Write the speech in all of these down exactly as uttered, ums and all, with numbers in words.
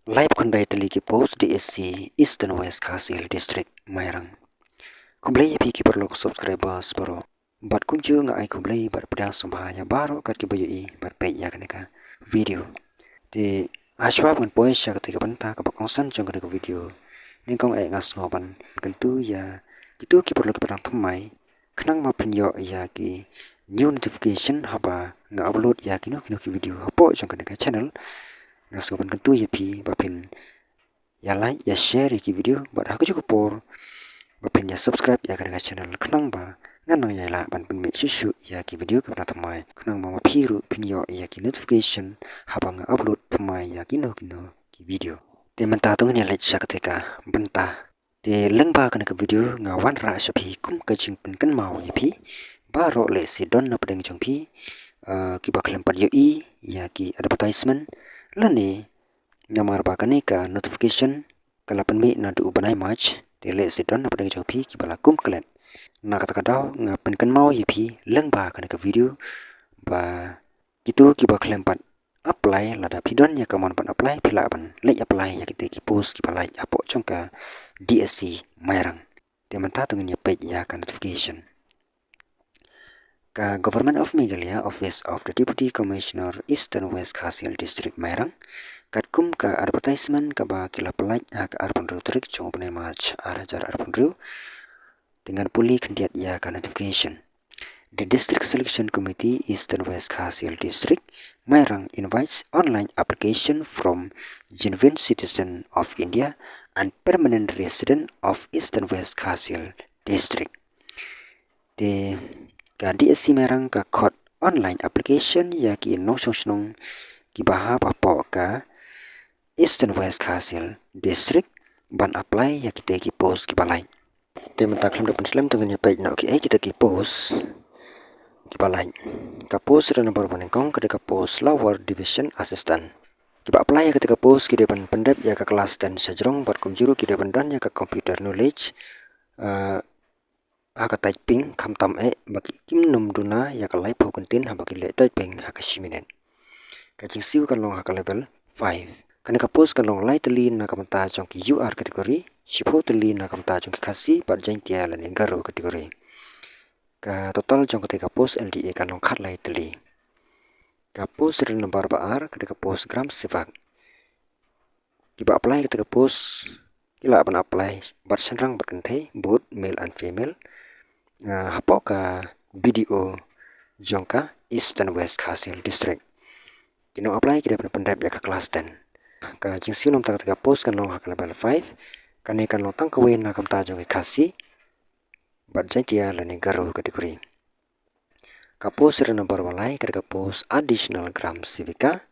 Laiphew khyndai tylli ki post D S C Eastern West Khasi Hills District Mairang. Khublei ïa phi ki paralok subscribers baroh. Bad kumjuh nga ai khublei bad pdiang sngewbha ïa baroh kat kiba ïohi bad peit ïa kane ka video. Te hashwa ban poi sha kata ka bynta kaba kongsan jong kane ka video, nyngkong eh nga sngew ban kyntu ïa kito ki paralok kiba dang thymmai, khnang ba phin ïoh ïa ki new notification haba nga upload ïa kino kino ki video hapoh jong kane ka channel. Nga sngew ban kyntu ïa phi ba phin ïa like, ïa share ïa ki video, bad ha kajuh ka por ba phin ïa subscribe ïa kane ka channel, khnang ba ngan nang ïa lah ban pynmih shuh shuh ïa ki video kiba dang thymmai, khnang ba ma phi ruh phin ïoh ïa ki notification haba nga upload thymmai ïa kino kino ki video. Te mynta to ngin ïa leit sha kata ka bynta. Te lyngba kane ka video nga wanrah sha phi kum ka jingpynkynmaw ïa phi baroh, lehse don na pdeng jong phi, ah, kiba khlem pat ïohi ïa ki advertisement, lane namar ba kane ka notification ka la pynmih naduh u bnai March, te lehse don na pdeng jong phi kiba la kum klet. Na kata ka daw nga pynkynmaw ïa phi lyngba kane ka video ba kito kiba khlem pat apply, lada phi don ïa ka mon ban apply, phi lah ban leit apply ïa kito ki post kiba lait hapoh jong ka D S C Mairang. Te mynta to ngin ïa peit ïa ka notification. Ka Government of Meghalaya, Office of the Deputy Commissioner, Eastern West Khasi Hills District Mairang, katkum ka advertisement kaba ki la pynlait ha ka arphew hynriew tarik jong u bnai March ar hajar arphew hynriew, te ngan pule khyndiat ïa ka notification. The District Selection Committee, Eastern West Khasi Hills District, Mairang invites online application from genuine citizen of India and permanent resident of Eastern West Khasi Hills District. Te ka D S C Mairang ka khot online application ïa ki nongshong shnong kiba hap hapoh ka Eastern West Khasi Hills District ban apply ïa kita ki post kiba lait. Te mynta khlem da pynslem to ngin ïa peit noh kiei kita ki post kiba lait. Ka post serial number ba nyngkong ka dei ka post Lower Division Assistant. Kiba apply ïa kita ka post ki dei ban pyndep ïa ka class ten shajrong bad kumjuh ruh ki dei ban don ïa ka computer knowledge, ah, ha ka typing, khamtam eh ba ki, kim nym duna ïa ka laiphew kyntien haba ki leh typing ha ka shi minit. Ka jingsiew kan long ha ka level five. Kane ka post kan long lai tylli na ka bynta jong ki U R category, shiphew tylli na ka bynta jong ki Khasi bad Jaintia lane Garo category. Ka total jong kata ka post L D A kan long khatlai tylli. Ka post serial number ba ar ka dei ka post Gram Sevak. Kiba apply kata ka post ki lah ban apply bad shynrang bad kynthei, both male and female, ah, hapoh ka B D O jong ka Eastern West Khasi Hills District. Ki nong apply ki dei ban pyndep ïa ka class ten. Ka jingsiew namar kata ka post kan long ha ka level five. Kane kan long tang kawei na ka bynta jong ki Khasi bad Jaintia lane Garo category. Ka post serial number ba lai ka dei ka post Additional Gram Sevika.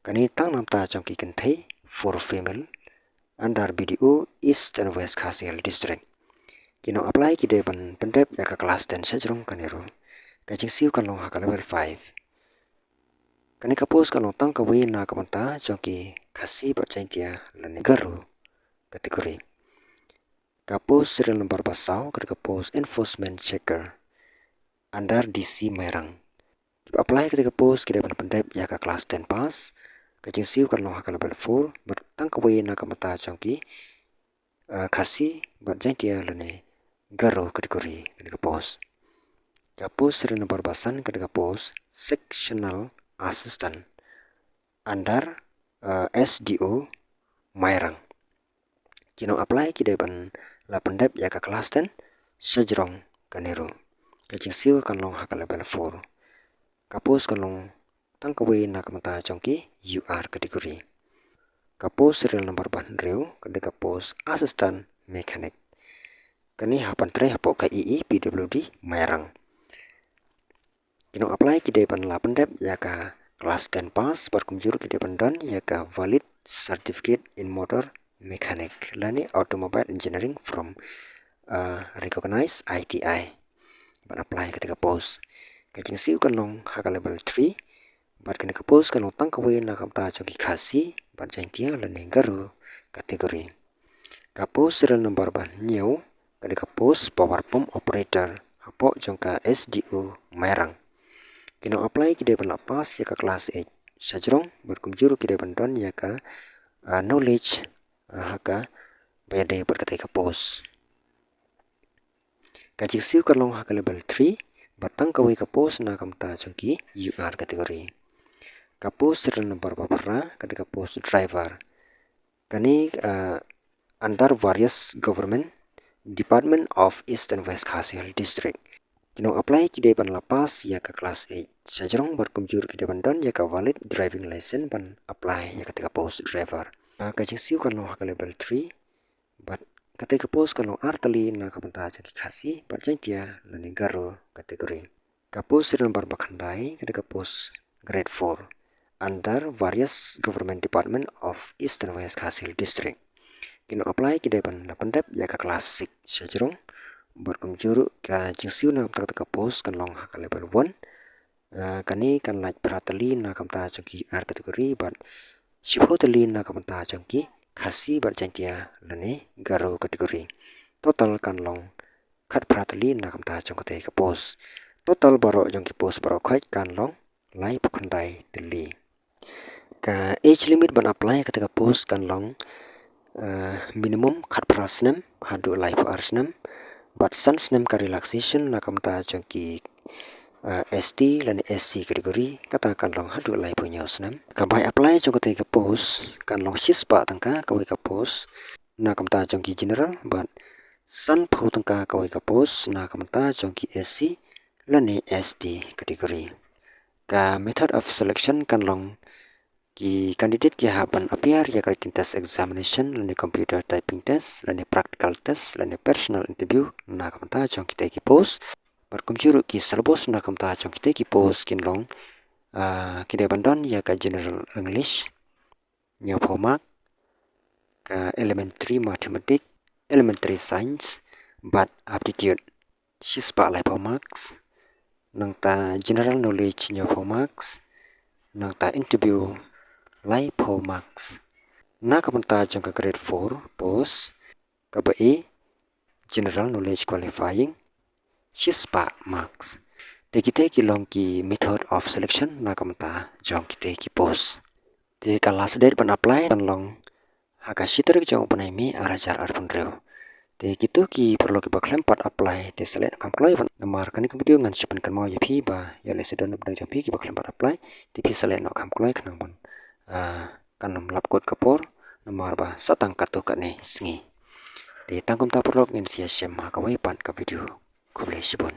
Kane tang na ka bynta jong ki kynthei, for female, under B D O Eastern West Khasi Hills District. Ki nong apply ki dei ban pyndep ïa ka class ten shajrong kane ruh. Ka jingsiew kan long ha ka level five. Kane ka post kan long tang kawei na ka bynta jong ki Khasi bad Jaintia lane Garo category. Ka post serial number ba saw ka dei ka post Enforcement Checker under D C Mairang. Kiba apply kata ka post ki dei ban pyndep ïa ka class ten pass. Ka jingsiew kan long ha ka level four bad tang kawei na ka bynta jong ki, ah, Khasi bad Jaintia lane Garo category kata ka post. Ka post serial number ba san ka dei ka post Sectional Assistant under, ah, S D O Mairang. Ki nong apply ki dei ban la pyndep ïa ka class ten shajrong kane ruh. Ka jingsiew kan long ha ka level four. Ka post kan long tang kawei na ka bynta jong ki U R category. Ka post serial number ba hynriew ka dei ka post Assistant Mechanic. Kane hap ban trei hapoh ka E E P W D Mairang. Ki nong apply ki dei ban la pyndep ïa ka class ten pass bad kumjuh ruh ki dei ban don ïa ka valid certificate in motor mechanic lane automobile engineering from, uh, recognized I T I ban apply kata ka post. Ka jingsiew kan long ha ka level three bad kane ka post kan long tang kawei na ka bynta jong ki Khasi bad Jaintia lane Garo category. Ka post serial number ba hynñiew ka dei ka post Power Pump Operator hapoh jong ka S D O Mairang. Ki nong apply ki dei ban la pass ïa ka class eight shajrong bad kumjuh ruh ki dei ban don ïa ka ah, knowledge, ah, ha kaba ïadei bad katei ka post. Ka jingsiew kan long ha ka level three, bad tang kawei ka post na ka bynta jong ki U R category. Ka post serial number ba phra, ka dei ka post driver. Kane, ah, under various government department of East and West Khasi Hills District. Ki nong apply ki dei ban la pass ïa ka class eight shajrong bad kumjuh ruh ki dei ban don ïa ka valid driving license ban apply ïa katei ka post driver. Ah, ka jingsiew kan long ha ka level three, bad katei ka post kan long ar tylli na ka bynta jong ki Khasi bad Jaintia lane Garo category. Ka post serial number ba khyndai, ka dei ka post grade four, under various government department of East and West Khasi Hills District. Ki nong apply ki dei ban la pyndep ïa ka class six shajrong, bad kumjuh ruh ka jingsiew na ka bynta ka post kan long ha ka level one. Ah, kane kan lait phra tylli na ka bynta jong ki U R category bad shiphew tylli na ka bynta jong ki Khasi bad Jaintia lane Garo category. Total kan long khatphra tylli na ka bynta jong katei ka post. Total baroh jong ki post baroh khoit kan long laiphew khyndai tylli. Ka age limit ban apply katei ka post kan long, ah, minimum khatphra snem haduh laiphew ar snem. Bad san snem ka relaxation na ka bynta jong ki, ah, S T lane S C category, kata kan long haduh laiphew hynñiew snem. Ka bai apply jong katei ka post kan long shispah tyngka kawei ka post na ka bynta jong ki general, bad sanphew tyngka kawei ka post na ka bynta jong ki S C lane S T category. Ka method of selection kan long ki candidate ki hap ban appear ïa ka written test examination lane computer typing test lane practical test lane personal interview na ka bynta jong kitei ki post. Bad kumjuh ruh ki syllabus na ka bynta jong kitei ki post kin long, ah, ki dei ban don ïa ka general English hynñiewphew mark, ka elementary mathematics, elementary science bad aptitude shispah laiphew marks, nangta general knowledge hynñiewphew marks, nangta interview laiphew marks. Na ka bynta jong ka grade four post, kaba A, general knowledge qualifying, shispah marks. Te kitei ki long ki method of selection na ka bynta jong kitei ki post. Te ka last date ban apply kan long ha ka shi tarik jong u bnai May ar hajar arphew hynriew. Te kito ki paralok kiba khlem pat apply te sa leh noh kham kloi, namar kane ka video ngan shu pynkynmaw ïa phi ba ïa lehse don na pdeng jong phi kiba khlem pat apply, te phi sa leh noh kham kloi khnang ban, ah, kan ym lap kut ka por, namar ba sa tang katto katne sngi. Te tang kumta paralok, ngin sa ïashem ha kawei pat ka video. Khublei shibun.